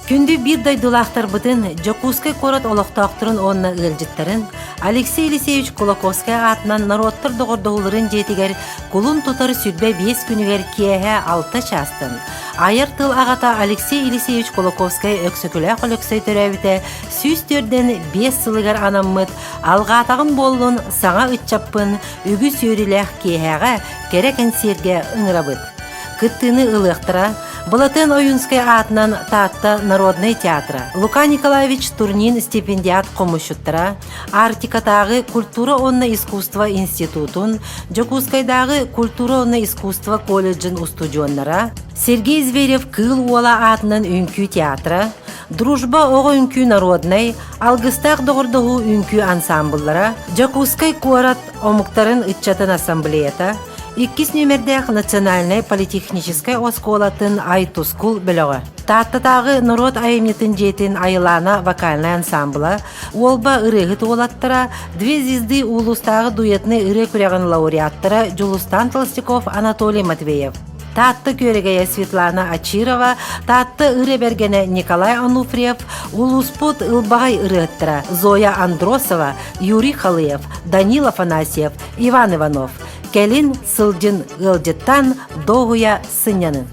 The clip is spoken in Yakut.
Күндү биир дойдулаахтарбытын, Дьокуускай куорат олохтоохторун уонна ыалдьыттарын Алексей Елисеевич Кулаковскай аатынан норуоттар доҕордоһууларын дьиэтигэр кулун тутар 25 күнүгэр киэһэ 6 чаастан айар тыл аҕата Алексей Елисеевич Кулаковскай Өксөкүлээх Өлөксөй төрөөбүтэ 104 сылыгар анаммыт «Алҕаатаҕым буоллун, саҥа ыччаппын» үгүс үөрүүлээх киэһэҕэ кэрэ кэнсиэргэ ыҥырабыт. Кыттыыны ылыахтара Былатыан Ойуунскай аатынан Таатта народнай театра, Лука Николаевич Турнин стипендиат хомусчуттара, Арктикатааҕы культура уонна искусство институтун, Дьокуускайдааҕы культура уонна искусство колледжын устудьуоннара, Сергей Зверев Кыыл Уола аатынан үҥкүү театра, Дружба оҕо үҥкүү народнай, Алгыстаах доҕордоһуу үҥкүү ансаамбыллара, Дьокуускай куорат омуктарын ыччатын ассамблеята, иккис нүөмэрдээх национальнай политехническай оскуолатын Ай-Тускул бөлөҕө, Тааттатааҕы норуот айымньытын дьиэтин Айылаана вокальнай ансаамбыла, Уолба ырыаһыт уолаттара, Две звезды улуустааҕы дуэтнай ырыа күрэҕин лауреаттара Дьулустаан Толстяков, Анатолий Матвеев. Таатта күөрэгэйэ Светлана Ачирова, Таатта ырыа бэргэнэ Николай Ануфриев, улууспут ылбаҕай ырыаһыттара Зоя Андросова, Юрий Халыев, Данил Афанасьев, Иван Иванов. Кэлин сылдьын ыалдьыттан дуоһуйа сынньанын.